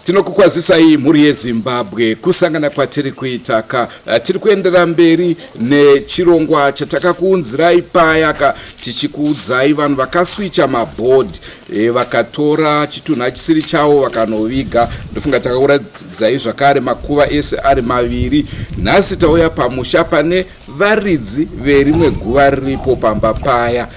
Tinokukwazisai mhuri yeZimbabwe kusangana kwatiri kuita ka. Tiri kuendera mberi nechirongwa chatakakuunzirai paya ka, tichikuudzai vanhu vakaswicha mabhodhi, vakatora chitunha chisiri chavo vakanoviga. Ndofunga takakuratidzai zvakare makuva ese ari maviri. Nhasi tauya pamusha pane varidzi verimwe guva riripo pamba paya,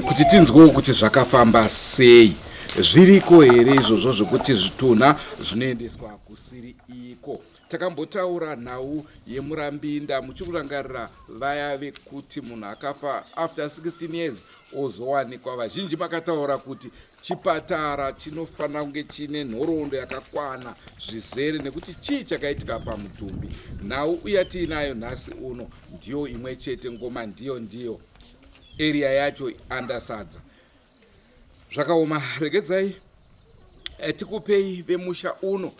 kuti tinzwewo kuti zvakafamba sei. Zviriko here izvozvo zvekuti zvitunha zvinoendeswa kusiri iko? Takambotaura nhau yeMurambinda, muchikurangarira vaya vekuti munhu akafa after 16 years ozowanikwa. Vazhinji makataura kuti chipatara chinofanira kunge chine nhoroondo yakakwana zvizere nekuti chii chakaitika pamutumbi. Nhau yatiinayo nhasi uno ndiyo imwe chete, ngoma ndiyo ndiyo, area yacho andasadza. Zvakaoma. Regedzai tikupei vemusha uno,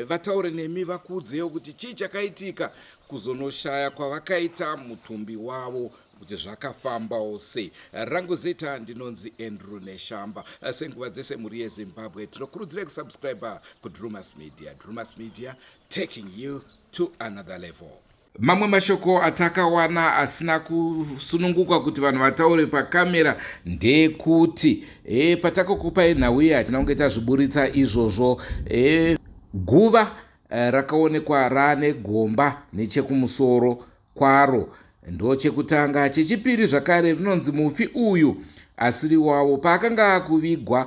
vataure nemi, vakuudzewo kuti chii chakaitika kuzonoshaya kwavakaita mutumbi wavo, kuti zvakafambawo sei. Rangu zita ndinonzi Andrew Neshamba. Senguva dzese, mhuri yeZimbabwe, tinokurudzirai kusubscribe kuDrumas Media. Drumas Media, taking you to another level. Mamwe mashoko atakawana asina kusununguka kuti vanhu vataure pakamera ndekuti patakakupai nhau iyi hatina kunge tazviburitsa izvozvo. Guva rakaonekwa raane gomba nechekumusoro kwaro, ndo chekutanga. Chechipiri zvakare, rinonzi mufi uyu asiri wavo paakanga akuvigwa,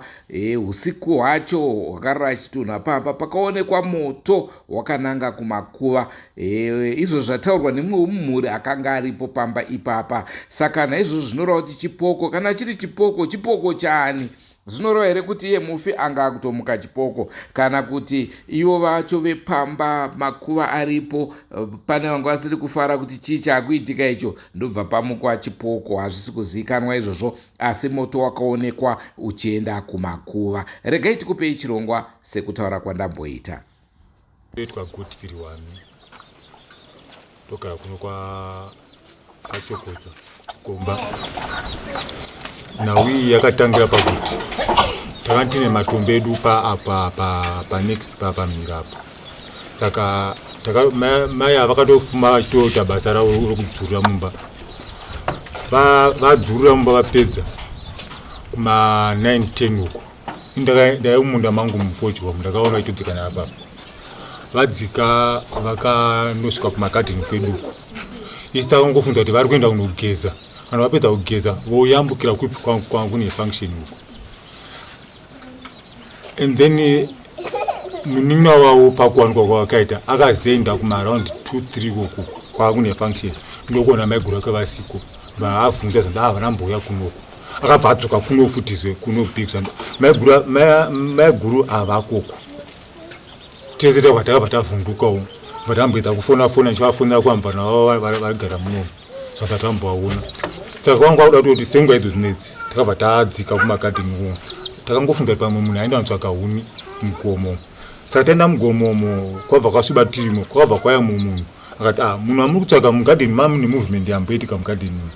usiku hwacho hwakarara chitunha pamba pakaonekwa moto wakananga kumakuva. Izvo zvataurwa nemumwe wemumhuri akanga aripo pamba ipapa. Saka naizvozvo zvinoreva kuti chipoko, kana chiri chipoko, chipoko chani? Zvinoreva here kuti iye mufi anga akutomuka chipoko, kana kuti ivo vacho vepamba makuva aripo pane vanga vasiri kufara kuti chii chaakuitika icho, ndobva pamukwa chipoko? Hazvisi kuzivikanwa izvozvo, asi moto wakaonekwa uchienda kumakuva. Regai tikupei chirongwa sekutaura kwandamboita. Ndoitwa Godfrey Wami, ndogara kuno kwaChokodza kuChikomba. Nhau iyi yakatangira pakuti takanga tine matombo edu paapa panext pamhiri apo. Saka mai ava vakatofuma vachitoita basa ravo rokudzurira mumba. Vadzurira mumba vapedza kuma 9 10 uko, ndaiva mumunda mangu mufodya, ndakaona vachitodzika naapapa. Vadzika vakanosvika kumagadheni kwedu uko. Isi takangofunga kuti vari kuenda kunogeza, kana vapedza kugeza voyambukira kupi kwangu kune function uko. And then munin'ina wavo pakuwanikwa kwavakaita akazoenda kumaaround 2 3 uku kwakune function, ndokuona maiguru ake vasiko. Vaavhunza zvanda havana mbouya kunoku. Akabva adzoka kuno futizve kuno big maiguru, maiguru havakoko. Tese takabva takabva tavhundukawo, bva tamboita kufona fona, ndichivafonera kuamvana vavo varigara munomu, saka tambovaona. Saka kwanga kwakuda kutoti senguva idzo dzinedzi takabva tadzika kumagadheni umo. Takangofunga kuti pamwe munhu aenda kunotsvaga huni mugomo. Saka taenda mugomomo, kwabva kwasviba tirimo, kwakabva kwaya mumwe munhu akati, "Ah, munhu amuri kutsvaga mugadheni mamune movement yamboitika mugadheni umu,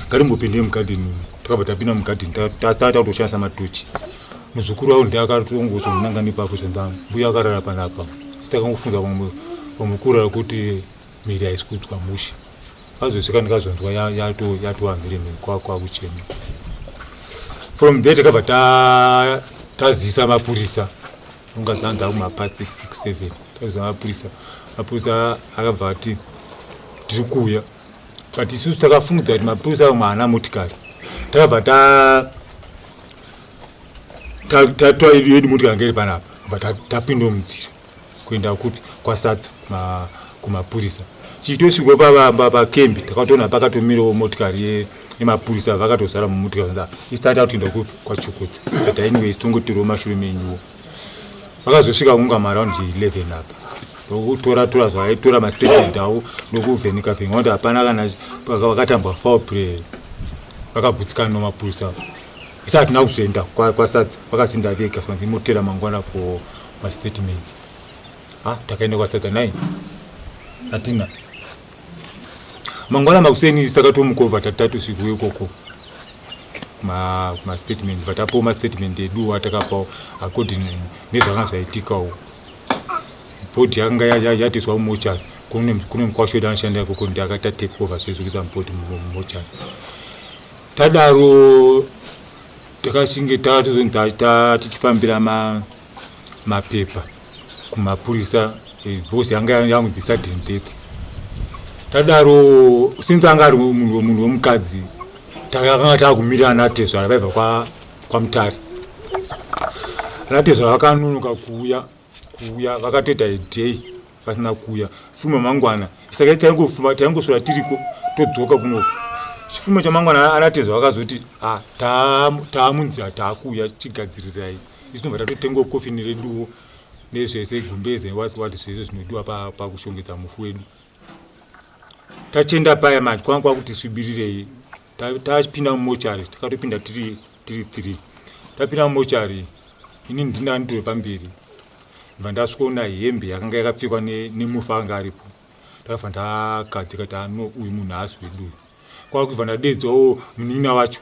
ngatimbopindei mugadheni umu." Takabva tapinda mugadheni, tata kutoshandisa matochi. Muzukuru wavo ndiye akatongozonanga nepapo zvonda mbuya akarara panapa. Isi takangofunga pamwe pamukurara kuti mhiri haisi kudzwa mushe. Vazosvika ndikazonzwa yatova mhiri kwakuchema. From there takabva tazivisa mapurisa, unga dzanga kumapast 6 7. Tazivisa mapurisa, mapurisa akabva ati tiri kuuya, but isusu takafungidza kuti mapurisa vamwe haana motikari. Takabva tatora yedu motikari yanga iri panapa, bva tapinda mudzira kuenda kupi, kwaSadza, kumapurisa. Chichitosvika pakembi takatoona pakatomirawo motikari yemapurisa, vakatozara mumotikari. Isi tata kutoenda kupi, kwaChukudza. But anyway tongotirwo mashure menyuwo. Vakazosvika kunga maaround 11 apa, ndokutora tora zvavaitora, mastatement avo, ndokuvheneka vheneka kuti hapana kana vakatambwa foul play. Vakagutsikana nomapurisa. Isi hatina kuzoenda kwaSadza, vakazinda vega, zvanzi motera mangwana for mastatement. Ha, takaenda kwaSadza nai hatina mangwana makuseni. Isi takatomukovha tatatosvika ikoko. Kumastatement vatapawo mastatement edu atakapawo according nezvakanga zvaitikawo. Bhodhi yakanga yatoiswa mumochari, kune mukwasha wedu anoshanda ikoko, ndi akaita take over zvese kuisa mubhodhi mumochari. Tadaro takashinge tatozonzi tichifambira mapepa kumapurisa because yanga yangu sudden death. Tadaro, since anga ari munhu wemukadzi, takanga taakumirira natezvara vaibva kwaMutare. Natezvara vakanonoka kuuya, vakatoita day vasina kuuya. Fuma mangwana, saka taingoswera tiriko, todzoka kunoku. Chifuma chamangwana anatezvara vakazoti, "Ah, taamunzira, taakuuya, chigadzirirai." Isu tinobva tatotengawo kofini reduwo nezvese, gumbeze, what what, zvese zvinodiwa pakushongedza mufu wedu. Tachenda paya manje kwanga kwakuti svibirirei. Tachipinda mumochari, takatopinda tiri three. Tapinda mumochari, ini ndina nditore pamberi, bva ndasvikoona hembe yakanga yakapfekwa nemufu anga aripo. Ndakabva ndagadzika kuti, "Ano uyu munhu haasi wedu uyu." Kwakubva ndadedzawo munin'ina wacho,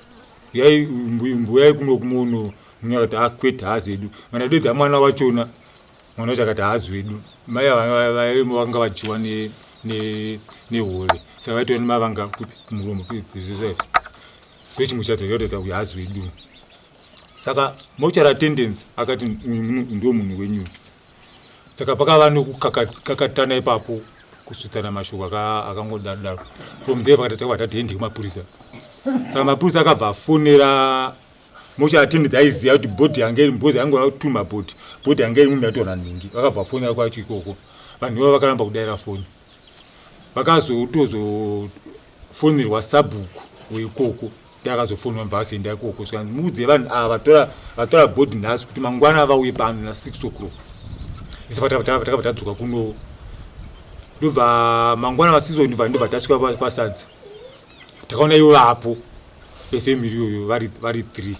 "Mbuyai kuno kumuono." Munin'ina akati, "Akwete, haazi wedu." Vandadedza mwana wachona, mwana wacho akati haazi wedu. Mai ava vanga vadyiwa nehove, saka vaitora nemavanga kumuromo kwezvizvo ndochimwe chacho chatoita uyu haazi wedu. Saka mortuary attendant akati, "Uyu ndo munhu wenyu." Saka pakava nekukakatana ipapo, kusvitsana mashoko akangodaro. From there vakati takabva tati hende kumapurisa. Saka mapurisa akabva afonera mortuary attendant, aiziva kuti bhodhi yange iri because yanga tuma bhodhi, bhodhi yange iri munhu yatorwa nhingi. Vakabva vafonera kwacho ikoko, vanhu ivavo vakaramba kudaira foni. Vakazotozofonerwa sabhuku weikoko, ndakazofonwa, mubva vazoenda ikoko. Saka muudze vanhu ava vatora bhodhi nhasi kuti mangwana vauye pano na6 o'clock. Isi takabva tadzoka kuno, ndobva mangwana va6 ndobva tasvika kwasadza. Takaona ivo vapo vefamily iyoyo vari three.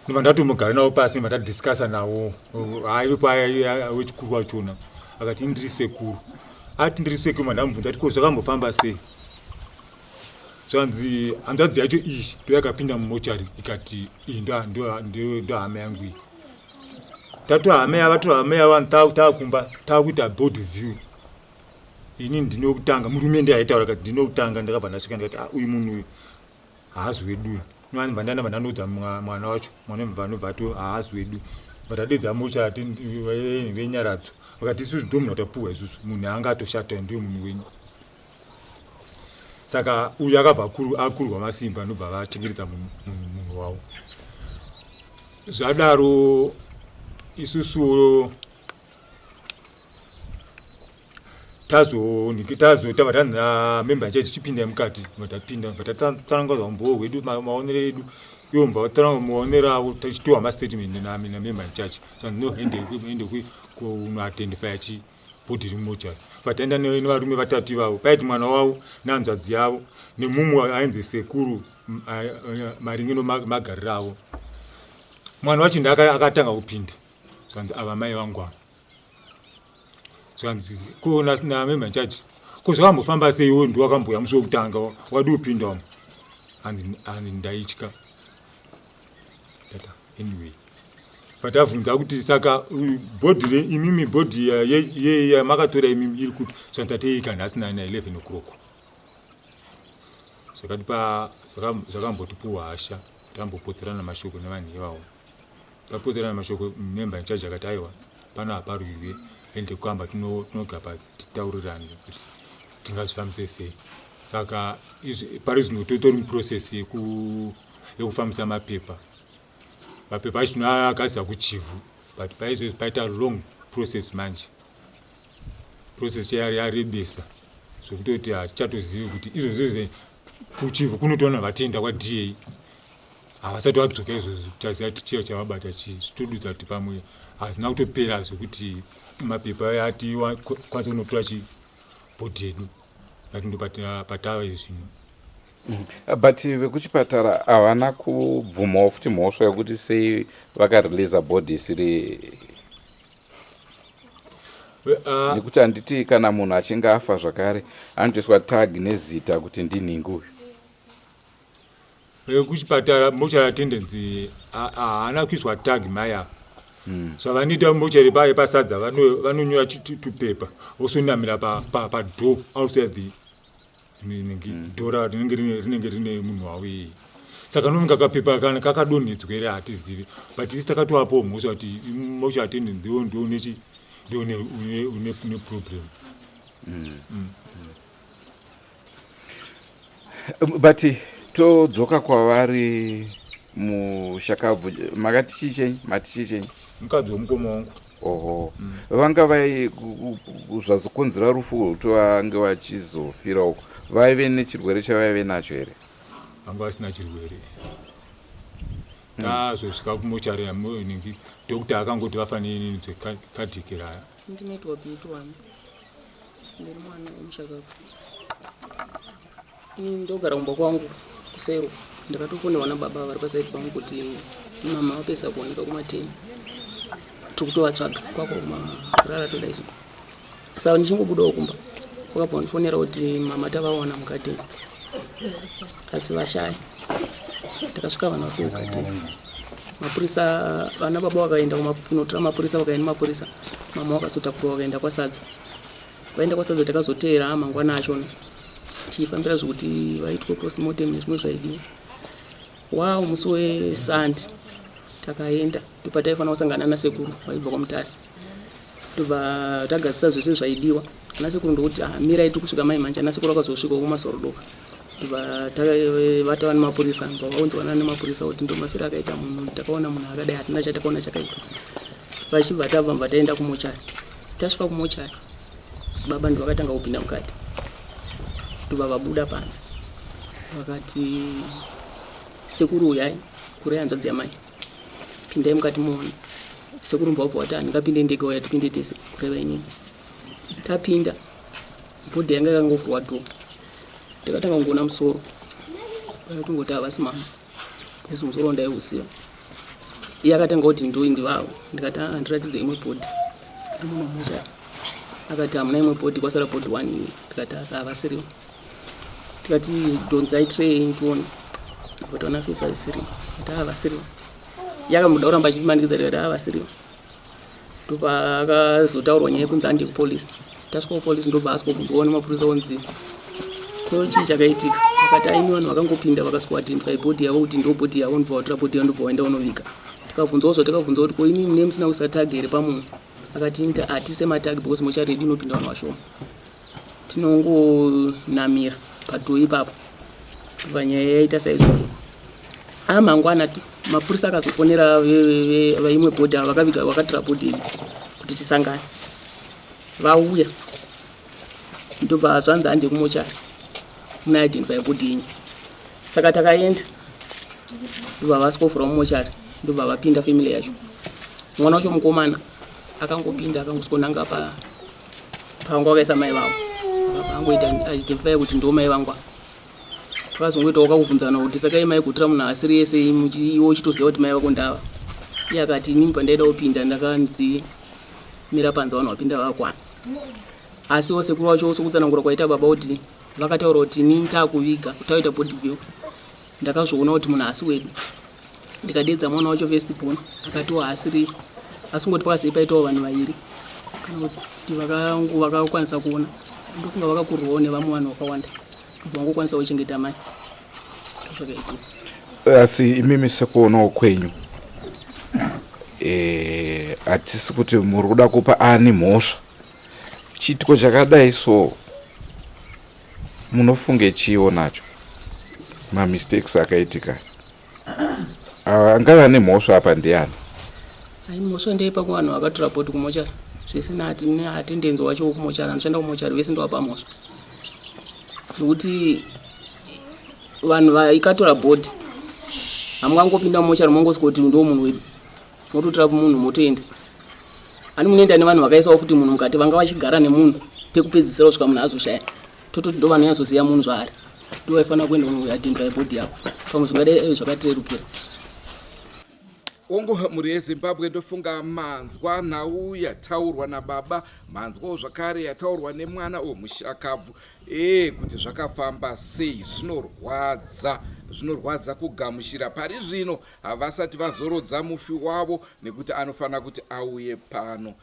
Ndobva ndatomugara navo pasi, ndobva tadiscussa navo. Aivepo wechikuru wachona akati, "Ndiri sekuru." Ati, "Ndiri sekuru." Mandamubvunza kuti, "Ko zvakambofamba sei?" Zvanzi hanzvadzi yacho iyi ndo yakapinda mumochari ikati, "Iyi ndo hama yangu iyi." Tatora hama yava, tora hama yava, taakumba, taakuita body view. Ini ndinokutanga, murume ndiye aitaura, kati ndinokutanga. Ndakabva ndasvika ndikati, "Ah, uyu munhu uyu haazi wedu uyu." Bva ndandabva ndanoudza mwana wacho, mwana bva anobva ati haazi wedu. Bva tadedza mochari venyaradzo, vakati, "Isusu ndo munhu watapuhwa isusu, munhu anga atoshata ndiyo munhu wenyu." Saka uyu akabva akurwa masimba, ndobva vachengetedza munhu wavo. Zvadaro isusuwo tazotava tanzi namember yacho, tichipinda mukati. Tapinda, bva tatangazwa umbowo hwedu, maonero edu. Ivo mubva vatanga maonero avo, tichitiwa mastatement namember in-charge. So no, ende kunoidentifya chi bhodhi iri mumochari. Bva taenda nevarume vatatu ivavo, paiti mwana wavo nehanzvadzi yavo nemumwe ainzi sekuru maringe nomagariro avo. Mwana wacho akatanga kupinda, zvanzi, "Ava mai vangu ava." Zvanzi ko namember in-charge, "Ko zvakambofamba sei? Iwo ndiwo wakamboya musi wekutanga, wadi kupinda umu?" Hanzi, "Ndaitya tata." Anyway, vatavhunza kuti, "Saka bhodhi imimi, bhodhi yamakatora imimi iri kupi?" Zvanzi, "Tateika nhasi na11 o'clock." Zvakatipa zvakambotipuwa hasha, tambopoterana mashoko nevanhu ivavo. Tapoterana mashoko, member in-charge akati, "Aiwa, pano haparwirwe, ende kuamba tinogara pasi titaurirane kuti tingazvifambise sei." Saka pari zvino totori muprocess yekufambisa mapepa. Mapepa acho tinoagadzisa kuChivhu, but paizvozvi paita long process manje, process yarebesa zvekutoti hatichatozivi kuti izvozvo kuChivhu kunotoona vatenda kwaDA havasati vadzoka izvozvo. Taziva kuti chiya chavabata chii, zvitodudza kuti pamwe hazvina kutopera zvekuti mapepa ati kwanisa kunotora chibhodhi yedu ati ndo patava izvino. But vekuchipatara havana kubvumawo futi mhosva yekuti sei vakareleasa bhodhi isiri nekuti handiti kana munhu achinge afa zvakare anotoiswa tag nezita kuti ndinhingi uyu? Vekuchipatara mortuary attendants haana kuiswa tag mai apa. Zvavanoita mortuary paye pasadza vanonyora tupepa vosonamira padoor outside the dhora rinenge rinenge rine munhu wavo iyeye. Saka novinga kapepa kana kakadonhedzwa here hatizivi, but isi takatovapawo mhosva kuti mortuary attendant ndo ndo nechi ndo une problem. But todzoka kwavari mushakabvu, makati chii chenyu, mati chii chenyu? Mukadzi womukoma wangu. Oho, vanga vai zvazokonzera rufu rwekuti vange vachizofira uko, vaive nechirwere chavaive nacho here? Vanga vasina chirwere. Tazosvika kumochari ningi, doctor akangoti vafanire kadhikira. Ndinoitwa Beauty Wami, ndiri mwana wemushakabvu. Ini ndogara kumba kwangu kusero. Ndakatofonerwa nababa vari pasaidi pangu kuti mama vapesa kuoneka kuma10, tiri kutovatsvaga kwako kumarara toda isu. Saka ndichingobudawo kumba, vakabva vandifonera kuti mama tavawana mugadheni asi vashaya. Ndakasvika vanhu vari kugadheni, mapurisa, vana baba vakaenda kunotora mapurisa, vakaenda mapurisa, mama vakazotakurwa vakaenda kwaSadza. Vaenda kwaSadza, takazoteera mangwana achona tichifambira zvekuti vaitwe postmortem nezvimwe zvaidiwa. Wao musi weSande takaenda, ndopataifanira kusangana nasekuru vaibva kwaMutare. Ndobva tagadzisa zvese zvaidiwa. Ana sekuru ndokuti, "Ah, mirai, tiri kusvika mai manje." Ana sekuru vakazosvikawo kumasorodoka, ndobva vatava nemapurisa, ndobva vaunzwana nemapurisa kuti ndo mafiro akaita munhu, takaona munhu akadai, hatina chatakaona chakaipa. Vachibva tabva, bva taenda kumochari. Tasvika kumochari, baba ndo vakatanga kupinda mukati, ndobva vabuda panze vakati, "Sekuru uyai, kurai hanzvadzi yamai, pindai mukati muone." Sekuru mbva vabva vati, "Handingapinde ndega, uya tipinde tese," kureva inini. Tapinda, body yanga yakangovhurwa door. Takatanga kungoona musoro, tongoti havasi mama because musoro wandaiusiva. Iye akatanga kuti ndoi ndivavo. Ndikati, "Ah, ndiratidze imwe body iri muno mumochari." Akati, "Hamuna imwe body, kwasara body one iyi." Ndikati, "Asi havasirivo." Tikati, "Dhonzai tray yenyu tione." Vataona face haisirivo. Ndikati, "Havasirivo." Iye akamboda kuramba achimanikidza. Ndikati, "Havasirivo." Ndopakazotaurwa nyaya yekunzi ande kupolisi. Tasvika kupolisi, ndobva asingobvunzwawo nemapurisa onzi, "Ko chii chakaitika?" Akati, "Aini vanhu vakangopinda vakasikuidentify body yavo kuti ndo body yavo, ndobva vatora body yavo, ndobva vaenda unoviga." Tikabvunzwawo zvatakabvunzwa kuti, "Ko imi mune musina kuisa tag here pamunhu?" Akati, "Hatise matag because mochari yedu inopinda vanhu vashoma, tinongonamira padoor ipapo." Bva nyaya yaita saizvozvo. Amangwana mapurisa akazofonera vaimwe body ava vakaviga, vakatora body iyi kuti tisangane. Vauya, ndobva zvanzi, "Hande kumochari muna identify body yenyu." Saka takaenda, ndobva vasvika mumochari, ndobva vapinda family yacho. Mwana wacho mukomana akangopinda, akangosvikonanga pa pavanga vakaisa mai vavo, akabva angoita identify kuti ndo mai vangu. Takazongoitawo kakubvunzana kuti, "Saka imai kutora munhu asiri yese, iwe uchitoziva kuti mai vako ndava?" Iye akati, "Inini pandaida kupinda ndakanzi mira panze, vanhu vapinda vakwana." Asiwo sekuru wacho, sokutsanangura kwaita baba, kuti vakataura kuti, "Inini taakuviga, taita body view, ndakazvoona kuti munhu asi wedu. Ndikadedza mwana wacho first born, akatiwo haasiri." Asingoti pakazei paitawo vanhu vairi kana kuti vakakwanisa kuona. Ndofunga vakakurwawo nevamwe vanhu vakawanda kuti vangokwanisa kuchengeta mai. Zvakaitika. Asi imimi sekuonawo kwenyu, hatisi kuti muri kuda kupa ani mhosva. Chiitiko chakadai so, munofunge chiiwo nacho mamistakes akaitika, angava nemhosva apa ndiani? Ai, mhosva ndeipa kuvanhu vakatora body kumochari zvese neattendants wacho wekumochari, anoshanda kumochari, vese ndovapa mhosva, nokuti vanhu vaikatora body hamungangopinda mumochari mongosvika kuti ndo munhu wedu, mototora munhu motoenda. Ani munoenda nevanhu vakaisawo futi munhu mukati, vanga vachigara nemunhu pekupedzisira kusvika munhu azoshaya, tototi ndo vanonyatsoziva munhu zvaari, ndo vaifanira kuenda kunoidentify body yavo. Pamwe zvingadai zvakatirerukira. Ongo mhuri yeZimbabwe, ndofunga manzwa nhau yataurwa nababa, manzwawo zvakare yataurwa nemwana wemushakabvu ee kuti zvakafamba sei. Zvinorwadza, zvinorwadza kugamuchira. Pari zvino havasati vazorodza mufi wavo nekuti anofanira kuti auye pano.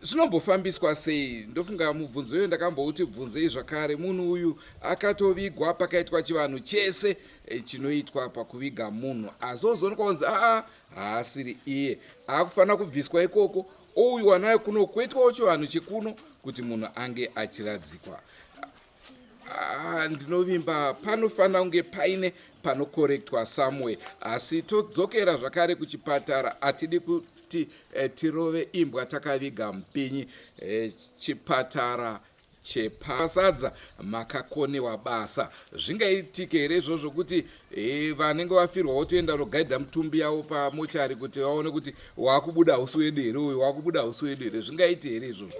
Zvinombofambiswa sei? Ndofunga mubvunzo iyoyo ndakambouti bvunzei zvakare. Munhu uyu akatovigwa, pakaitwa chivanhu chese chinoitwa pakuviga munhu, asi ozoonekwa kunzi aa haasiri iye, akufanira kubviswa ikoko ouyiwa naye kuno, kuitwawo chivanhu chekuno kuti munhu ange achiradzikwa. Ndinovimba panofanira kunge paine panokorektwa somewhere, asi todzokera zvakare kuchipatara. Hatidi kuti tirove imbwa takaviga mupinyi. Chipatara chepasadza makakonewa basa. Zvingaitike here izvozvo kuti vanenge vafirwa votoenda nogaidha mutumbi yavo pamochari kuti vaone kuti wakubuda hausi wedu here uyu, wakubuda hausi wedu here? Zvingaite here izvozvo?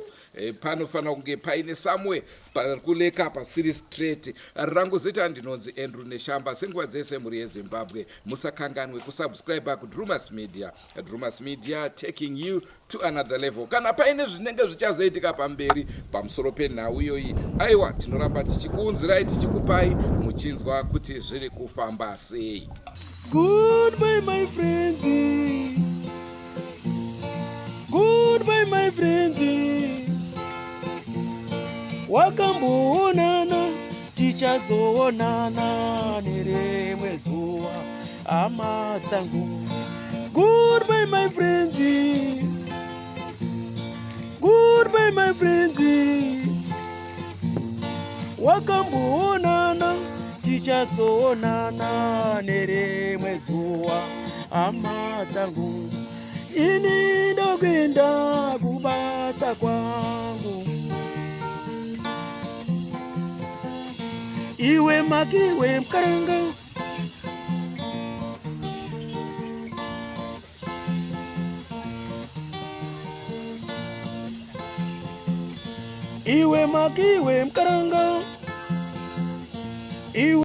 Panofanira kunge paine somewhere pari kuleka pasiri straight. Rangu zita ndinonzi Andrew Neshamba. Senguva dzese, mhuri yeZimbabwe, musakanganwe kusubscribe kuDrumas Media. Drumas Media, taking you to another level. Kana paine zvinenge zvichazoitika pamberi pamusoro penhau iyoyi, aiwa, tinoramba tichikuunzirai, tichikupai muchinzwa kuti zviri kufamba sei. Goodbye, my friends. Goodbye, my friends. Wakamboonana, tichazoonana nerimwe zuva, hama dzangu. Goodbye, my friends. Goodbye, my friends. Wakamboonana, tichazoonana nerimwe zuva, hama dzangu. Ini ndokuenda kubasa kwangu. Iwe makiwe mukaranga. Iwe makiwe mukaranga. Iwe.